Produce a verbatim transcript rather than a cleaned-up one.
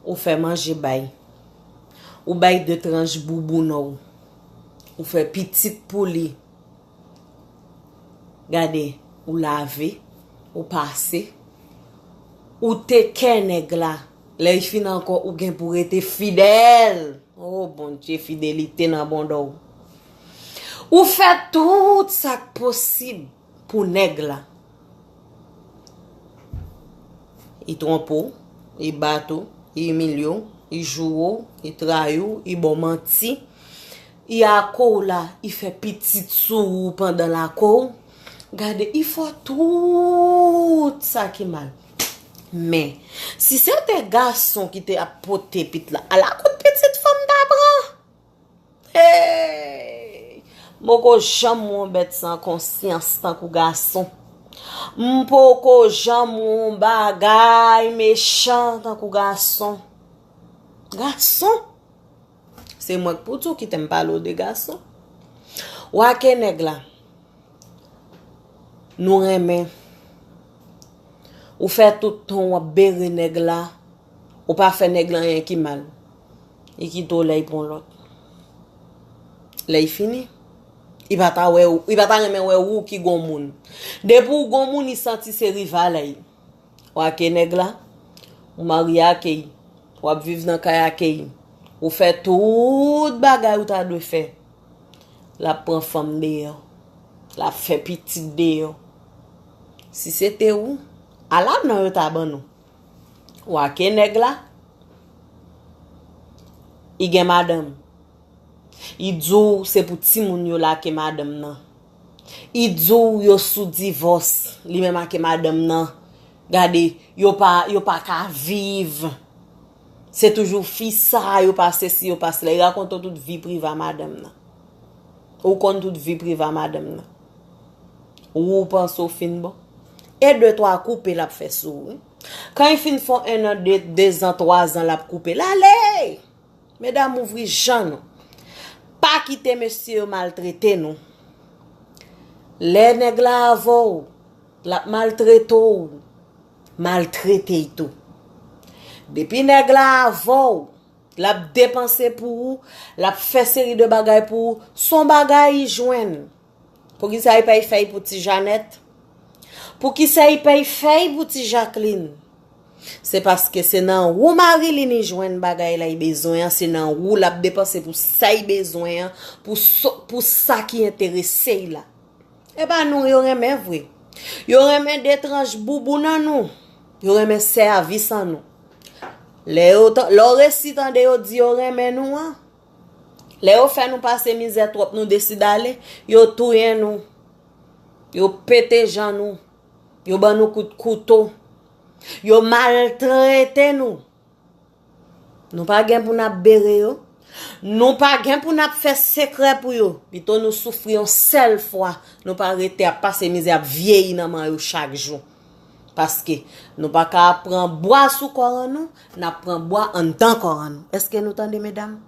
Ou fè manje bay. Ou bay de tranch bouboun ou. Ou fè pitit pou li. Gade, ou lave, ou pase. Ou te kè nèg la. Lè l fin ankò, ou gen pou rete fidèl. Oh, Bondye, fidelite nan bonda w. Ou fè tout sa k posib pou nèg la. Li twonpe w, li bat ou, li imilye w, li joure w, li trayi w, li ba w manti, li akò w la, li fè pitit sou ou pandan l akò w. Gade, li fè w tout sa ki mal. Men, si se te gason ki te ap pote pit la, ala kout pitit fanm ta pran. Hey! M poko janm wè yon bèt san konsyans tankou gason. M poko janm wè yon bagay mechan tankou gason. Gason! Se mwen k pou di w kite m pale w de gason. W ake nèg la. Nou renmen. Ou fè tout tan w ap bere nèg la. Ou pa fè nèg la anyen ki mal. Li kite w lè l pran lòt. Lè l fini. Li pa ta wè ou, li pa ta renmen wè ou ki gon moun. Depi w gon moun, li santi se rival li. W ake nèg la, ou marye ake l, w ap viv nan kay ake l, ou fè tout bagay ou ta dwe fè. L ap pran fanm deyò, l ap fè pitit deyò. Si se te ou, ala non yo ta ban nou. W ake nèg la, li gen madanm. Li di w se pou timoun yo l ake madanm nan. Li di w yo sou divòs, li menm ake madanm nan. Gade, yo pa, yo pa ka viv. Se toujou fi sa, yo pa sesi, yo pa sela. Li rakonte w tout vi prive a madanm nan. Ou konn tout vi prive a madanm nan. Ou, ou panse w fin bon. E de twa koupe l ap fè sou ou, wi. Kan li fin fè w en an, de, de zan, twa zan, l ap koupe l ale! Medam, ouvri jan nou. Pa kite mesye yo maltrete nou. Lè nèg la avè w, l ap maltrete w, maltrete l tou. Depi nèg la avè w, l ap depanse pou ou, l ap fè seri de bagay pou ou, s on bagay li jwenn. Poukisa li pa fè l pou ti Janèt? Poukisa li pa fè l pou ti Jaklin? Se paske se nan ou mari li li jwenn bagay la li bezwen an, se nan ou l ap depanse pou sa li bezwen an, pou so, pou sa ki enterese l la. E pa nou yo renmen vre. Yo renmen de tranch bouboun an nou. Yo renmen sèvis an nou. Lè yo, lè w resi tande yo di yo renmen nou an, lè yo fè nou pase mizè twòp, nou deside ale, yo touye nou. Yo pete jan nou. Yo ban nou kout kouto. Yo maltrete nou. Nou pa gen pou n ap bere yo. Nou pa gen pou n ap fè sekrè pou yo. Pito nou soufri yon sèl fwa. Nou pa rete ap pase mizè, ap vyeyi nan men yo chak jou. Paske nou pa ka ap pran bwa sou kò an nou, n ap pran bwa anndan kò an nou. Èske nou tande, medam?